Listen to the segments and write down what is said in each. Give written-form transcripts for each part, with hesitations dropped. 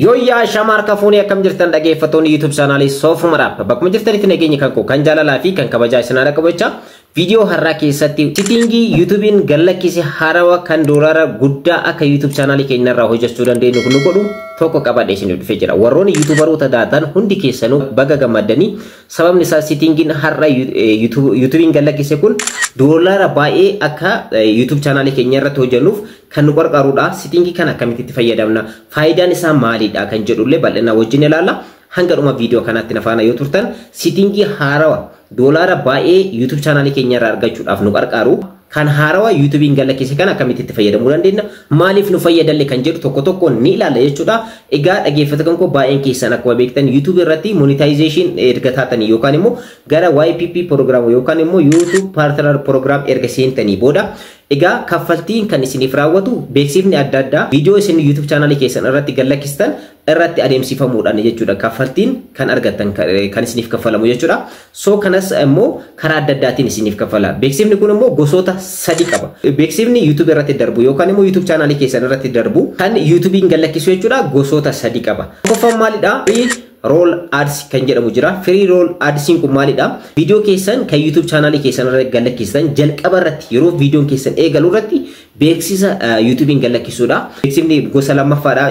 Yooyyaa shamaar kafuunii, akkam jirtan dhaggeeffattoonni YouTube chaanaalii Soofuma Raap? Bakkuma jirtanitti nageenya kan koo kan jaalalaa fi kan kabajaa isin haadha qabachaa, viidiyoo har'aa keessatti settingii YouTube'n gallakkise haarawaa kan doolaara guddaa akka YouTube chaanaalii keenya irraa hojjechuu dandeenyu nu godhu tokko qabadhe isin dhufee jira. Warroonni YouTuberoota taatan hundi keessanuu baga gammaddanii, sababni isaa settingiin har'a YouTube'n gallakkise kun doolaara baay'ee akka YouTube chaanaalii keenya irratti hojjennuuf kan nu gargaarudha. Settingii kana akkamitti itti fayyadamna? Faayidaan isaa maalidha kan jedhullee bal'inaa wajjin ilaalla. Hanga dhuma viidiyoo kanaatti na faana yoo turtan, settingii haarawaa doolaara baay'ee YouTube chaanaalii keenya irraa argachuudhaaf nu gargaaru kan haarawaa YouTube'n gallakkise kana akkamitti itti fayyadamuu dandeenya, maaliif nu fayyadalle kan jedhu tokko tokko ni ilaalla jechuudha. Egaa dhaggeeffattoota koo, baay'een keessan akkuma beektan YouTube irratti monetization erga taatanii yookaan immoo gara YPP program yookaan immoo YouTube Partner Program erga seentanii booda, egaa kaffaltiin kan isiniif raawwatu beeksifni adda addaa viidiyoo isin YouTube chaanaalii keessan irratti gallakkistan irratti adeemsifamuudhaan jechuudha. Kaffaltiin kan argattan kan isiniif kaffalamu jechuudha. So kanas immoo karaa adda addaatiin isiniif kaffala. Beeksifni kun immoo gosoota sadi qaba. Beeksifni YouTube irratti darbu yookaan immoo YouTube chaanaalii keessan irratti darbu kan YouTube'n gallakkisu jechuudha, gosoota sadi qaba. Tokkoffaan maalidha? Pre-roll ads kan jedhamu jira. Pre-roll adsiin kun maalidha? Viidiyoo keessan kan YouTube chaanaalii keessan irratti gallakkistan jalqaba irratti, yeroo viidiyoon keessan eegalu irratti beeksisa YouTube'n gallakkisuudha. Beeksifni gosa lammaffaadha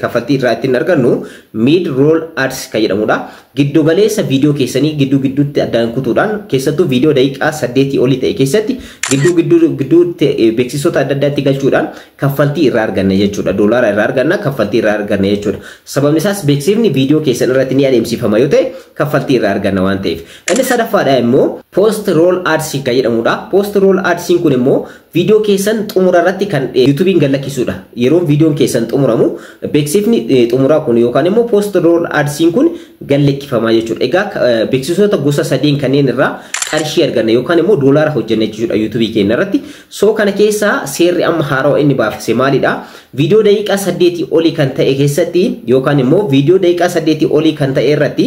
kaffaltii irraa ittiin argannu mid roll ads kan jedhamudha. Giddu galeessa viidiyoo keessanii gidduu gidduutti addaan kutuudhaan, keessattuu viidiyoo daqiiqaa 8 olii ta'e keessatti gidduu gidduu gidduutti beeksisoota adda addaatti galchuudhaan kaffaltii irraa arganna jechuudha. Doolaara irraa arganna, kaffaltii irraa arganna jechuudha. Sababni isaas beeksifni viidiyoo keessan irratti ni adeemsifama yoo ta'e kaffaltii irraa arganna waan ta'eef. Inni sadaffaadha immoo post roll ads kan jedhamudha. Post roll ads kun immoo viidiyoo keessan xumura irratti kan YouTube'n gallakkisuudha. Yeroo viidiyoon keessan xumuramu beeksifni xumuraa kun yookaan immoo post roll adsiin kun gallakkifamaa jechuudha. Egaa beeksisoota gosa sadeen kanneen irraa qarshii arganna yookaan immoo doolaara hojjenna jechuudha YouTubeii keenya irratti. So kana keessaa seerri amma haarawaa inni baafise maalidha? Viidiyoo daqiiqaa 8 olii kan ta'e keessatti yookaan immoo viidiyoo daqiiqaa 8 olii kan ta'e irratti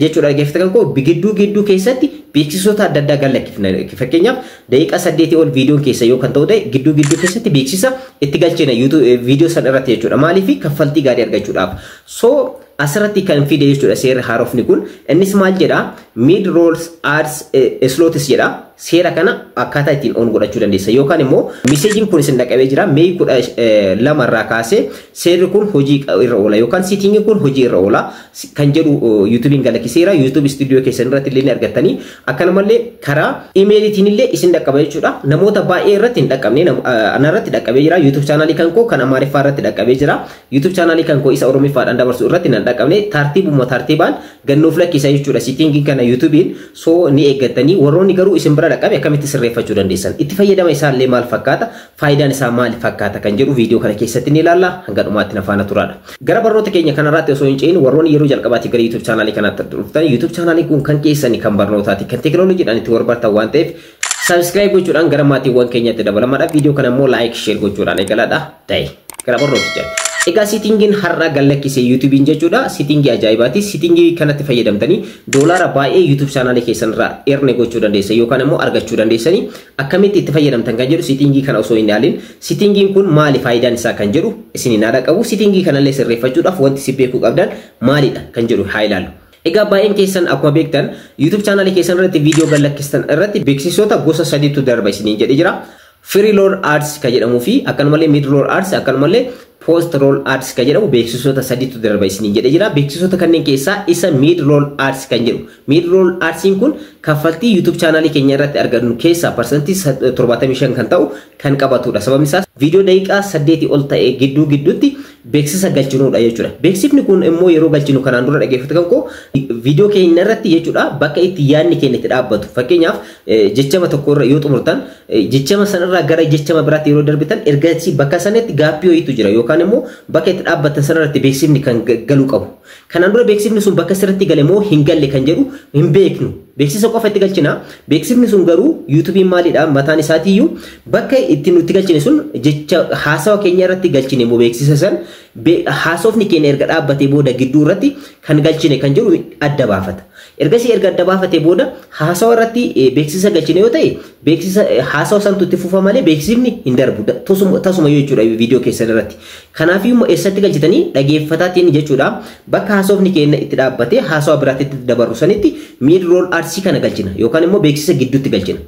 jechuudha, dhaggeeffattoota koo, gidduu gidduu keessatti beeksisoota adda addaa gallakkifna. Fakkeenyaaf, daqiiqaa 8 ol viidiyoon keessa yoo kan ta'u ta'e, gidduu gidduu keessatti beeksisa itti galchina viidiyoo sana irratti jechuudha. Maaliif? Kaffaltii gaarii argachuudhaaf. So asirratti kan fide jechuudha seerri haarofni kun. Innis maal jedha? Mid rolls ads slots jedha. Seera kana akkaataa ittiin on godhachuu dandeessa yookaan immoo messageiin kun isin dhaqabee jira. May 12 irraa kaasee seerri kun hojii irra oola yookaan settingiin kun hojii irra oola kan jedhu YouTube'n galakkiseera. YouTube Studio keessan irratti illee ni argattanii, akkanumallee karaa emailiitiin illee isin dhaqqaba jechuudha. Namoota baay'ee irratti hin dhaqqabne, ana irratti dhaqqabee jira. YouTube chaanaalii kan koo kan Amaariffaa irratti dhaqqabee jira. YouTube chaanaalii kan koo isa Oromiffaadhaan dabarsu irratti nan dhaqqabne. Tartiibuma tartiibaan gannuuf lakkisa jechuudha settingiin kana YouTube'n. So ni eeggattanii. Warroonni garuu isin bira dhaqqabe akkamitti sirreeffachuu dandeessan, itti fayyadama isaallee maal fakkaata, faayidaan isaa maal fakkaata kan jedhu viidiyoo kana keessatti ni ilaalla. Hanga dhumaatti na faana turaadha. Gara barnoota keenya kanarraatti osoo hin ce'in, warroonni yeroo jalqabaatiif gara YouTube chaanaalii kanaatti dhuftan, YouTube chaanaalii kun kan keessanii, kan barnootaati, kan teekinooloojiidhaan itti barbaadtan waan ta'eef, subscribe gochuudhaan gara maatiiwwan keenyatti dabalamaadha. Viidiyoo kana immoo like, share gochuudhaan eegalaadha. Ta'e gara barnootichaa. Egaa settingiin har'a gallakkise YouTube'n jechuudha. Settingii ajaa'ibaati. Settingii kanatti fayyadamtanii doolaara baay'ee YouTube chaanaalii keessan irraa earn gochuu dandeessan yookaan immoo argachuu dandeessanii. Akkamitti itti fayyadamtan kan jedhu, settingii kana osoo hin ilaalin, settingiin kun maali, faayidaan isaa kan jedhu isin hin qabu. Settingii kanallee sirreeffachuudhaaf wanti isin beekuu qabdan maalidha kan jedhu haa ilaallu. Egaa baay'een keessan akkuma beektan YouTube chaanaalii keessan irratti viidiyoo gallakkistan irratti beeksisoota gosa sadiitu darba isiniin jedhee jira. Pre-roll ads kan jedhamuu fi akkanumallee mid roll ads, akkanumallee post roll ads kan jedhamu beeksisoota sadiitu darba isiniin jedhee jira. Beeksisoota kanneen keessaa isa mid roll ads kan jedhu. Mid roll adsiin kun kaffaltii YouTube chaanaalii keenya irratti argannu keessaa 75% kan ta'u kan qabatudha. Sababni isaas viidiyoo daqiiqaa 8 ol ta'e gidduu gidduutti beeksisa galchinuudha jechuudha. Beeksifni kun immoo yeroo galchinu, kanaan dura dhaggeeffatu kan koo, viidiyoo keenya irratti jechuudha, bakka itti yaadni keenya itti dhaabbatu. Fakkeenyaaf, jechama tokko irra yoo xumurtan, jechama sanarraa gara jechama biraatti yeroo darbitan, ergasii bakka sanatti gapii wayiitu jira yookaan immoo bakka itti dhaabbatan sanarratti beeksifni kan galuu qabu. Kanaan dura beeksifni sun bakka sirriitti gale moo hin galle kan jedhu hin beeknu. Beeksisa qofa itti galchina. Beeksifni sun garuu YouTube'n maalidha, mataan isaatiiyyuu bakka itti nutti galchine sun jecha haasawa keenya irratti galchine moo beeksisa san haasofni keenya erga dhaabbatee booda gidduu irratti kan galchine kan jedhu adda baafata. Ergasii erga adda baafatee booda haasawa irratti beeksisa galchine yoo ta'e, beeksisa haasawa santu itti fufa malee beeksifni hin darbu tasuma jechuudha viidiyoo keessan irratti. Kanaafiyyuu eessatti galchitanii dhageeffataatiin jechuudha, bakka haasofni keenya itti dhaabbatee haasawa biraatti itti dabarru sanitti mid roll ads kana galchina yookaan immoo beeksisa gidduutti galchina.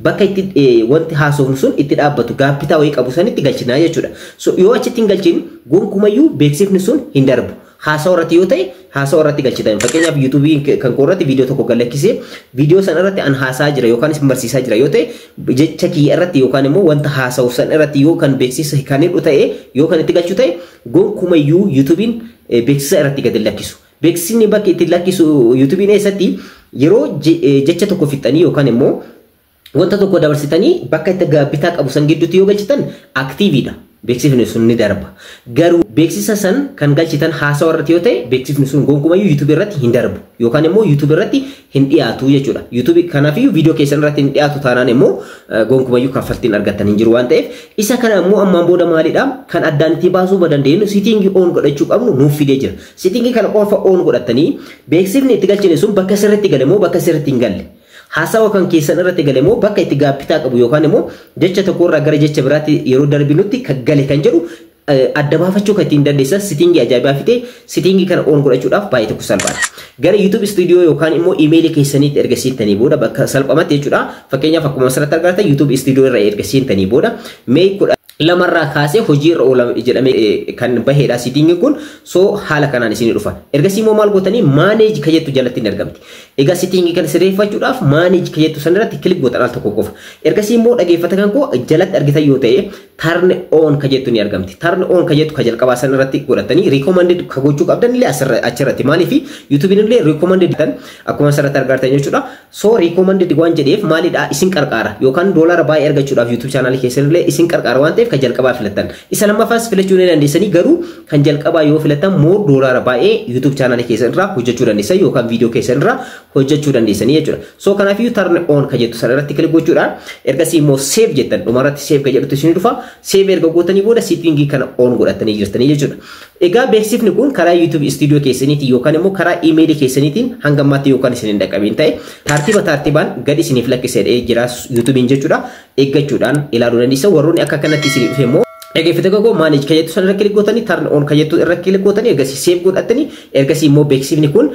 Bakka itti wanti haasofnu sun itti dhaabbatu gaappitaa wayii qabu sanitti galchina jechuudha. So yoo achitti hin galchin, gonkumayyuu beeksifni sun hin darbu. Haasawa irratti yoo ta'e, haasawa irratti galchitan. Fakkeenyaaf, YouTubeii kan koo irratti viidiyoo tokko galakkisee, viidiyoo sana irratti an haasaa jira yookaan isin barsiisaa jira yoo ta'e, jecha kiyya irratti yookaan immoo wanta haasa'u san irratti yoo kan beeksisa kan hidhu ta'e, yoo kan itti galchu ta'e, gonkumayyuu YouTubeiin beeksisa irratti gadi lakkisu. Beeksisni bakki itti lakkisu YouTubeiin eessatti? Yeroo jecha tokko fixxanii yookaan immoo wanta tokko dabarsitanii bakka itti gaabbitaa qabu san gidduutti yoo galchitan activeiidha. Beeksifni sun ni darba. Garuu beeksisa san kan galchitan haasawa irratti yoo ta'e, beeksifni sun gonkumayyuu YouTubeii irratti hin darbu yookaan immoo YouTubeii irratti hin dhiyaatu jechuudha. YouTubeii kanaafiyyuu viidiyoo keessan irratti hin dhiyaatu taanaan immoo gonkumayyuu kaffaltiin argattan hin jiru waan ta'eef, isa kana immoo ammaan booda maalidha kan addaan itti baasuu dandeenyu settingii on godhachuu qabnu nuuf fidee jira. Settingii kana qofa on godhatanii beeksifni itti galchine sun bakka sirriitti gale moo bakka sirriitti hin galle, haasawa kan keessan irratti gale moo bakka itti gaabbitaa qabu yookaan immoo jecha tokko irraa gara jecha biraatti yeroo darbinutti kan gale kan jedhu adda baafachuu kan ittiin dandeessan settingii ajaa'ibaa fite. Settingii kana on godhachuudhaaf baay'ee tokko salphaadha. Gara YouTube Studio yookaan immoo imeelii keessaniitti erga seentanii booda bakka salphamatti jechuudha. Fakkeenyaaf, akkuma asirratti argartan, YouTube Studio irra erga seentanii booda May 12rraa kaasee hojii irra oola jedhamee kan baheedha settingiin kun. So haala kanaan isinii dhufa. Ergasii immoo maal gootanii? Manage ka jettu jalatti hin argamti. Egaa settingii kana sirreeffachuudhaaf manage ka jettu sanarratti click gootan al tokko qofa. Ergasii immoo dhageeffata kan koo jalatti argitan yoo ta'e, turn on ka jettu ni argamti. Turn on ka jettu ka jalqabaa sanarratti godhatanii recommended ka gochuu qabdan illee achirratti, maaliif YouTubeiin illee recommended tan akkuma asirratti argartan jechuudha. So recommended waan jedheef maalidha, isin qarqaara yookaan doolaara baay'ee argachuudhaaf YouTube channelii keessan illee isin qarqaara waan ta'eef kan jalqabaa filattan. Isa lammaffaas filachuu ni dandeessanii, garuu kan jalqabaa yoo filattan more doolaara baay'ee YouTube channelii keessan irraa hojjechuu dandeessan yookaan viidiyoo keessan irraa hojjechuu dandeessanii jechuudha. So kanaafiyyuu turn on ka jettu sana irratti click gochuudhaan ergasii immoo save jettan. Dhumarratti save ka jedhutu isin dhufa. Save erga gootanii booda settingii kana on godhatanii jirtanii jechuudha. Egaa beeksifni kun karaa YouTube Studio keessaniitiin yookaan immoo karaa imeelii keessaniitiin hanga ammaatti yookaan isin hin dhaqqabiin ta'e, tartiiba tartiibaan gadi isiniif lakkisee jira YouTubeiin jechuudha. Eeggachuudhaan ilaaluu dandeessa. Warroonni akka kanatti isinii dhufe immoo, dhaggeeffattoota koo, manage ka jettu sana irra click gootanii, turn on ka jettu irra click gootanii, ergasii save godhatanii, ergasii immoo beeksifni kun,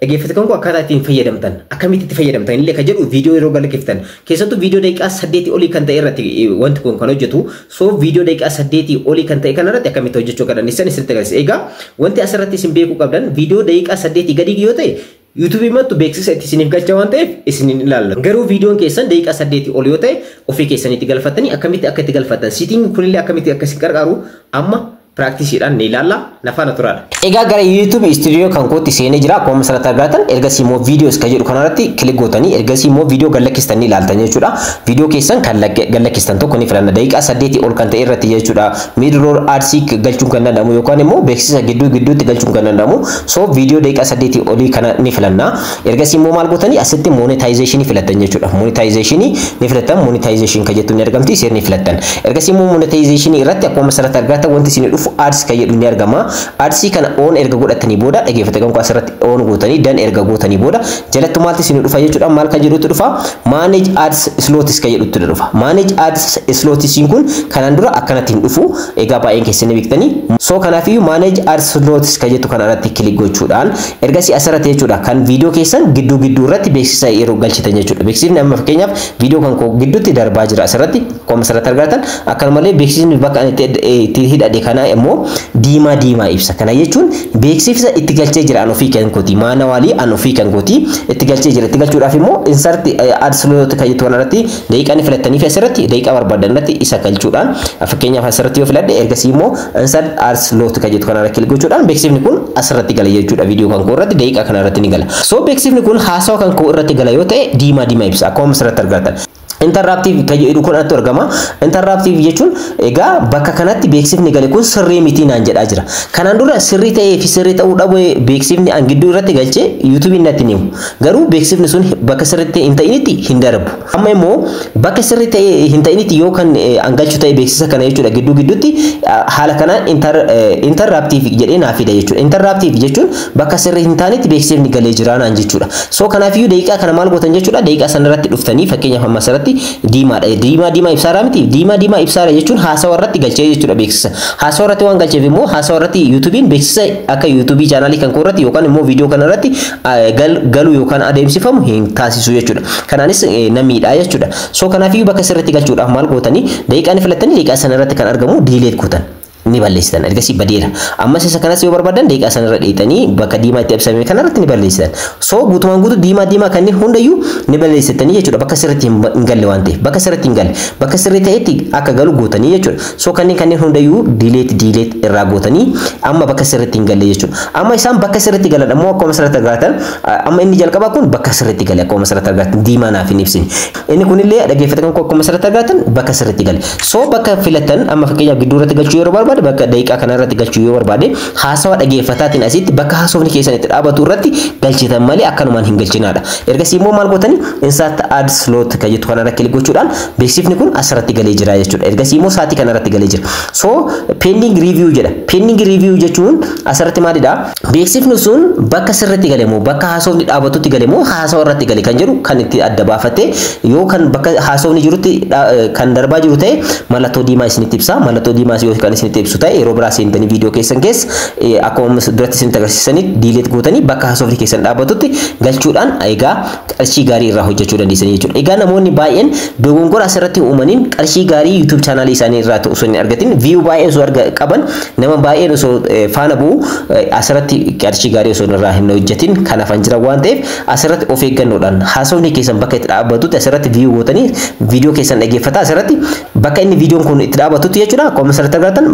dhaggeeffattoota koo, akkaataa ittiin fayyadamtan, akkamitti itti fayyadamtan illee kan jedhu viidiyoo yeroo galakkiftan, keessattuu viidiyoo daqiiqaa 8 olii kan ta'e irratti wanti kun kan hojjetu. So viidiyoo daqiiqaa 8 olii kan ta'e kana irratti akkamitti hojjechuu akka dandeessan isinitti agarsiisa. Egaa wanti asirratti isin beekuu qabdan, viidiyoo daqiiqaa 8 gadi yoo ta'e, YouTubeii mattu beeksisa itti isiniif galcha waan ta'eef isiniin ilaalla. Garuu viidiyoon keessan daqiiqaa 8 ol yoo ta'e, ofii keessanitti galfattanii akkamitti akka itti galfattan, setting kunillee akkamitti akka isin qarqaaru amma practiceiidhaan ni ilaalla, nafaana turaadha. Egaa gara YouTube Studio kan kootti seenee jira akkuma asirratti argatan. Ergasii immoo videos kan jedhu kanarratti click gootanii, ergasii immoo viidiyoo gallakkistan ni ilaaltan jechuudha. Viidiyoo keessan kan gallakkistan tokko ni filanna, daqiiqaa 8 ol kan ta'e irratti jechuudha. Mid roll ads galchuun kan danda'amu yookaan immoo beeksisa gidduu gidduutti galchuun kan danda'amu. So viidiyoo daqiiqaa 8 olii kana ni filanna. Ergasii immoo maal gootanii? Asitti monetization filattan jechuudha. Monetization ni filattan, monetization kan jettu ni argamti, isheen ni filattan. Ergasii immoo monetization irratti akkuma asirratti argatan wanti isin dhufu ads kan jedhu ni argama. Ads kana on erga godhatanii booda, dhaggeeffattoota koo, asirratti on gootanii done erga gootanii booda jalatti maaltu isin dhufa jechuudha? Maal kan jedhutu dhufa? Manage ads slots kan jedhutu dhufa. Manage ads slots kun kanaan dura akkanatti hin dhufu. Egaa baay'een keessan ni beektanii. So kanaafiyyuu manage ads slots kan jettu kana irratti click gochuudhaan ergasii asirratti jechuudha kan viidiyoo keessan gidduu gidduu irratti beeksisa yeroo galchitan jechuudha. Beeksisni amma fakkeenyaaf viidiyoo kan koo gidduutti darbaa jira asirratti akkuma asirratti argatan. Akkanumallee beeksisni bakka itti hidhadhe kana immoo diimaa diimaa ibsa. Kana jechuun beeksisa itti galchee jira an ofii kan kooti. Manually an ofii kan kooti itti galchee jira. Itti galchuudhaaf immoo insert ad slot kan jettu kanarratti daqiiqaa ni filattanii fi asirratti daqiiqaa barbaadan irratti isa galchuudhaan, fakkeenyaaf asirratti yoo filadhe, ergasii immoo insert ad slot kan jettu kanarra click gochuudhaan beeksifni kun asirratti gala jechuudha. Viidiyoo kan koo irratti daqiiqaa kana irratti ni gala. So beeksifni kun haasawa kan koo irratti gala yoo ta'e, diimaa diimaa ibsa akkuma asirratti argatan. Interruptive kan jedhu kun natti argama. Interruptive jechuun egaa bakka kanatti beeksifni gale kun sirrii miti naan jedhaa jira. Kanaan dura sirrii ta'ee fi sirrii ta'uu dhabu beeksifni an gidduu irratti galchee YouTubeiin natti himu. Garuu beeksifni sun bakka sirriitti hin ta'initti hin darbu. Amma immoo bakka sirrii ta'e hin ta'initti yoo kan an galchu ta'e beeksisa kana jechuudha, gidduu gidduutti haala kanaan interruptive jedhee naa fida jechuudha. Interruptive jechuun bakka sirrii hin taanetti beeksifni galee jira naan jechuudha. So kanaafiyyuu daqiiqaa kana maal gootan jechuudha? Daqiiqaa sanarratti dhuftanii, fakkeenyaaf amma asirratti diimaadha. Diimaa diimaa ibsaaraa miti. Diimaa diimaa ibsaara jechuun haasawa irratti galchee jechuudha beeksisa. Haasawa irratti waan galcheef immoo haasawa irratti YouTubeiin beeksisa akka YouTubeii channelii kan koo irratti yookaan immoo viidiyoo kana irratti galu yookaan adeemsifamu hin taasisu jechuudha. Kanaanis na miidhaa jechuudha. So kanaafiyyuu bakka sirriitti galchuudhaaf maal gootanii? Daqiiqaa ni filattanii, daqiiqaa sana irratti kan argamu delete gootan. Ni balleessitan, ergasii badeera. Ammas isa kanas yoo barbaadan daqiiqaa sanarra dheetanii bakka diimaa itti ibsame kanarratti ni balleessitan. So guutumaan guutuu diimaa diimaa kanneen hundayyuu ni balleessitanii jechuudha. Bakka sirriitti hin galle waan ta'eef, bakka sirriitti hin galle, bakka sirrii ta'etti akka galu gootanii jechuudha. So kanneen hundayyuu delete delete irraa gootanii amma bakka sirriitti hin galle jechuudha. Amma isaan bakka sirriitti galan ammoo akkuma asirratti argatan, amma inni jalqabaa kun bakka sirriitti gale. Akkuma asirratti argatan diimaa naaf hin ibsine. Inni kunillee, dhaggeeffatan, akkuma asirratti argatan bakka sirriitti gale. So bakka filatan, amma fakkeenyaaf gidduu irratti galchuu yeroo barbaade, bakka daqiiqaa kana irratti galchuu yoo barbaade, haasawa dhaggeeffataatiin asitti bakka haasofni keessan itti dhaabatu irratti galchitan malee akkanumaan hin galchinaadha. Ergasii immoo maal gootanii? Insert ad slot kan jettu kanarra click gochuudhaan beeksifni kun asirratti galee jira jechuudha. Ergasii immoo sa'aatii kanarratti galee jira. So pending review jedha. Pending review jechuun asirratti maalidha? Beeksifni sun bakka sirriitti gale moo, bakka haasofni dhaabatutti gale moo, haasawa irratti gale kan jedhu kan itti adda baafatee, yoo kan bakka haasofni jirutti kan darbaa jiru ta'e mallattoo diimaa isinitti ibsa. Mallattoo diimaa yoo kan isinitti ibsu ta'e, yeroo biraa seentanii viidiyoo keessan keessa akkuma duratti isinitti agarsiisanitti delete gootanii bakka haasofni keessan dhaabbatutti galchuudhaan egaa qarshii gaarii irraa hojjechuu dandeessanii jechuudha. Egaa namoonni baay'een dogongora asirratti uumaniin qarshii gaarii YouTube channelii isaanii irraa osoo hin argatin, view baay'ee osoo qaban, nama baay'een osoo faana bu'u, asirratti qarshii gaarii osoo irraa hin hojjetin kan hafan jiran waan ta'eef, asirratti of eeggannoodhaan haasofni keessan bakka itti dhaabbatutti asirratti view gootanii viidiyoo keessan dhaggeeffataa asirratti bakka inni viidiyoon kun itti dhaabbatutti jechuudha. Akkuma asirratti argatan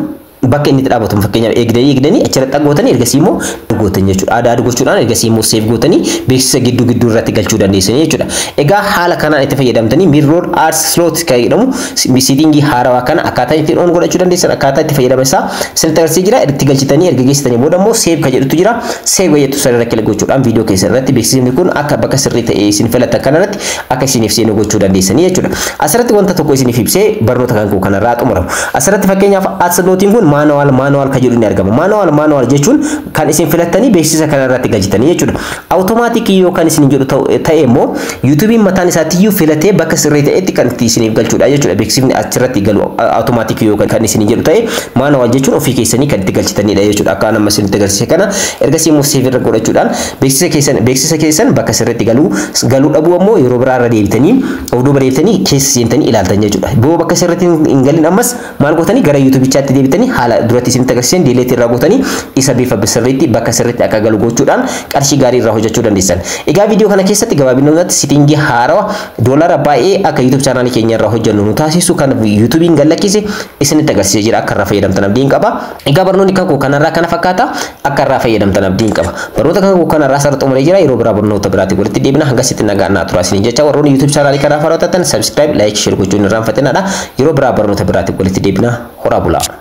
bakka inni itti dhaabatu fakkeenyaaf eegdanii eegdanii achirratti gootanii ergasii immoo gootan jechuudha. Add add gochuudhaan ergasii immoo save gootanii beeksisa gidduu gidduu irratti galchuu dandeessanii jechuudha. Egaa haala kanaan itti fayyadamtanii mid-roll ads slot kan jedhamu settingii haarawaa kana akkaataa ittiin on godhachuu dandeessan, akkaataa itti fayyadama isaa isinitti agarsiisee jira. Itti galchitanii erga geessitanii booda immoo save kan jedhutu jira. Save kan jettu sana irra click gochuudhaan viidiyoo keessan irratti beeksisni kun akka bakka sirrii ta'e isin filatan kanarratti akka isiniif seenu gochuu dandeessanii jechuudha. Asirratti wanta tokko isiniif ibsee barnoota kan koo kanarraa xumuramu. Asirratti fakkeenyaaf ad slotiin kun manual manual kan jedhu ni argama. Manual manual jechuun kan isin filattanii beeksisa kanarratti galchitanii jechuudha. Automaticii yoo kan isin jedhu ta'e immoo YouTubeiin mataan isaatiyyuu filatee bakka sirrii ta'etti kan itti isiniif galchudha jechuudha. Beeksifni achirratti galu automaticii yoo kan isin jedhu ta'e, manual jechuun ofii keessanii kan itti galchitanidha jechuudha. Akka nama isinitti agarsiise kana ergasii immoo save irra godhachuudhaan beeksisa keessan bakka sirriitti galuu galuu dhabuu ammoo yeroo biraa irra deebitanii, of duuba deebitanii keessa seentanii ilaaltan jechuudha. Boo bakka sirriitti hin galin ammas maal gootanii? Gara YouTubeichaatti deebitanii haala duratti isinitti agarsiisan delete irraa gootanii isa bifa sirriitti bakka sirriitti akka galu gochuudhaan qarshii gaarii irraa hojjechuu dandeessan. Egaa viidiyoo kana keessatti gabaabinumatti settingii haarawaa doolara baay'ee akka YouTube channelii keenya irraa hojjennu nu taasisu kan YouTubeiin gallakkise isinitti agarsiisee jira. Akka irraa fayyadamtan abdiin qaba. Egaa barnoonni kan koo kanarraa kana fakkaata, akka irraa fayyadamtan abdiin qaba. Barnoota kan koo kanarraa sarara xumuree jira. Yeroo biraa barnoota biraatti walitti deebina, hanga sitti nagaa naa tura isiniin jecha, warroonni YouTube channelii kanaaf haarawaa taatan subscribe, like, share gochuun irraanfatinaadha. Yeroo biraa barnoota biraatti walitti deebina, horaa bulaa.